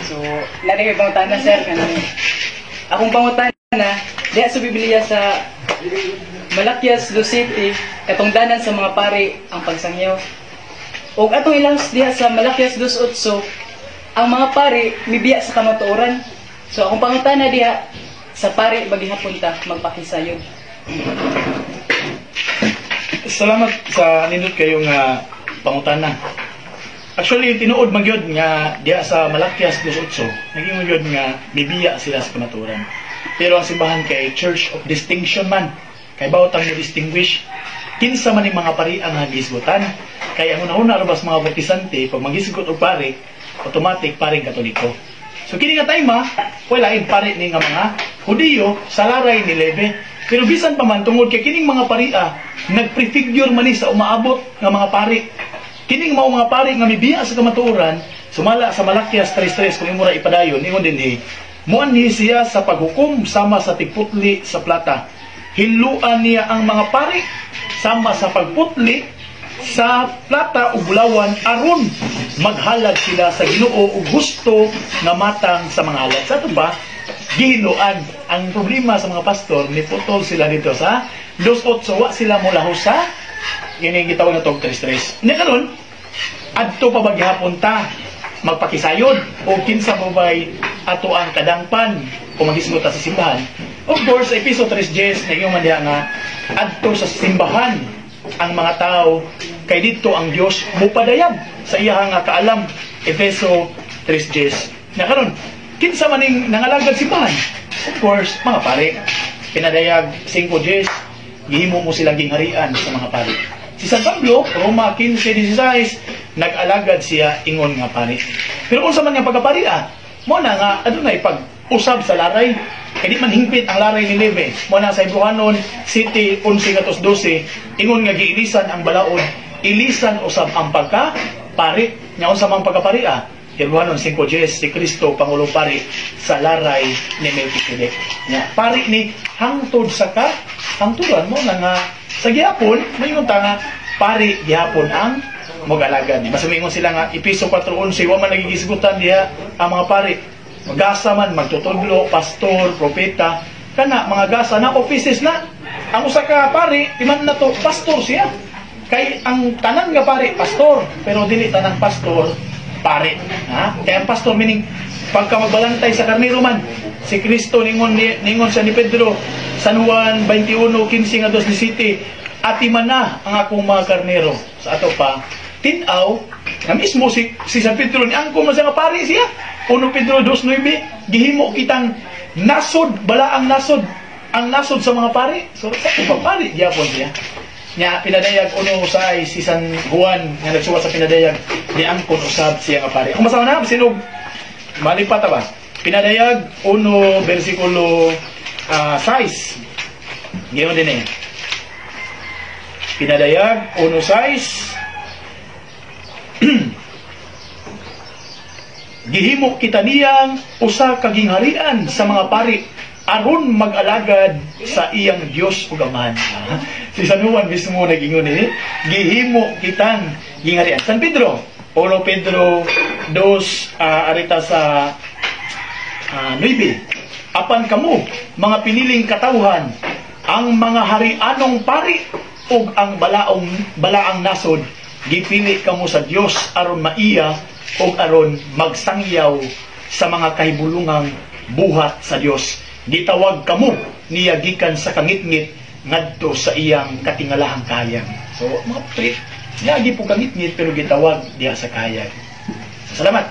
So, naa koy pangutana, sir, kanang akong pangutana diha sa Biblia sa Malakias 2:7, katungdanan sa mga pari ang pagsangyaw. Ug atong ilahos diha sa Malakias 2:8, ang mga pari mibiya sa kamatuoran. So akong pangutana diha, sa pari ba gihapon ta magpakisayod? Salamat sa nindot kayo nga pangutana. Actually, tinuod man gyud nga diha sa Malakias 2:8, naging man gyud nga bibiya sila sa kamatuoran. Pero ang simbahan kay Church of Distinction man. Kay bawat ang distinguish kinsa man yung mga pari ang gihisgutan. Kay ang una-una ra mga Protestante, pag maghisgot og pari, automatic paring Katoliko. So kini nga time wala lain pari ni nga mga Hudiyo sa laray ni Levi. Pero bisan pa man, tungod kay kining mga paria nagprefigure man ni sa umaabot nga mga pari. Kining mao mga pari nga mibiya sa kamatuoran, sumala sa Malakias 3:3, kung imo ra ipadayon, ingon dinhi, "Muanhi siya sa paghukom sama sa tigputli sa plata. Hinluan niya ang mga pari sama sa pagputli sa plata ug bulawan aron maghalad sila sa Ginoo og husto nga matang sa mga halad." Sa ato ba gihinuan ang problema sa mga pastor, niputol sila dito sa 2:8, wa sila molahos sa kining gitawag na tog 3:3. Nya karon, adto pa ba gihapon ta magpakisayod o kinsa mo bay ato ang kadangpan kung maghisgot ta sa simbahan? Of course, sa Efeso 3:10, naging man diha nga adto sa simbahan ang mga tao kay didto ang Dios mupadayag sa iyang nga kaalam, Efeso 3:10. Nya karon, kinsa man ning nangalagad simbahan? Of course, mga pare. Pinadayag 5:10, gihimo mo silang gingharian sa mga pari. Si San Pablo, Roma 15:16, nag-alagad siya ingon nga pari. Pero unsa man nga pagkapari ah? Mo na nga adunay pag-usab sa laray. Kay di man hingpit ang laray ni Levi. Mo na sa Hebreohanon 7:11-12, ingon nga giilisan ang balaod, ilisan usab ang pagka pari. Nya unsa man pagkapari ah? Hebreohanon 5:10, si Kristo pangulong pari sa laray ni Melchizedek. Nya pari ni hangtod sa ka hangturan. Mo na nga sa gihapon mayngon ta nga pari gihapon ang mag-alagad. Basta moingon sila nga Epeso 4:11, wa man nagigisgutan diha ang mga pari. Magasa man, magtutudlo, pastor, propeta, kana mga gasa na offices na. Ang usa ka pari, timan na to, pastor siya. Kay ang tanan nga pari pastor, pero dili tanang pastor pari. Ha? Kaya ang pastor meaning pagka magbalantay sa karnero man. Si Kristo ningon siya ni Pedro, San Juan 21:15 nga 17, "Atiman na ang akong mga karnero." Sa ato pa, tinaw, na mismo si San Pedro ni angko man siya nga pari siya. 1 Pedro 2:9, gihimo kitang nasod, balaang nasod, ang nasod sa mga pari. So sa ato pa, pari gyapon siya. Nya Pinadayag 1:6, si San Juan nga nagsuwat sa Pinadayag ni angkon usab siya nga pari. Kung masawa na sinog malipat ba? Pinadayag 1 versikulo 6. Gayon din eh. Pinadayag 1:6, "Gihimo kita niyang usa ka gingharian sa mga pari aron mag-alagad sa iyang Dios ug Amahan." Si San Juan mismo nag-ingon eh, gihimo kitang gingharian. San Pedro, 1 Pedro 2 arita sa 9. "Apan kamo, mga piniling katawhan, ang mga harianong pari ug ang balaang nasod, gipili kamo sa Dios aron maiya ug aron magsangyaw sa mga kahibulungang buhat sa Dios. Gitawag kamo niya gikan sa kangitngit ngadto sa iyang katingalahang kahayag." So mga pre, niagi po kangitngit pero gitawag diha sa kahayag. So, salamat.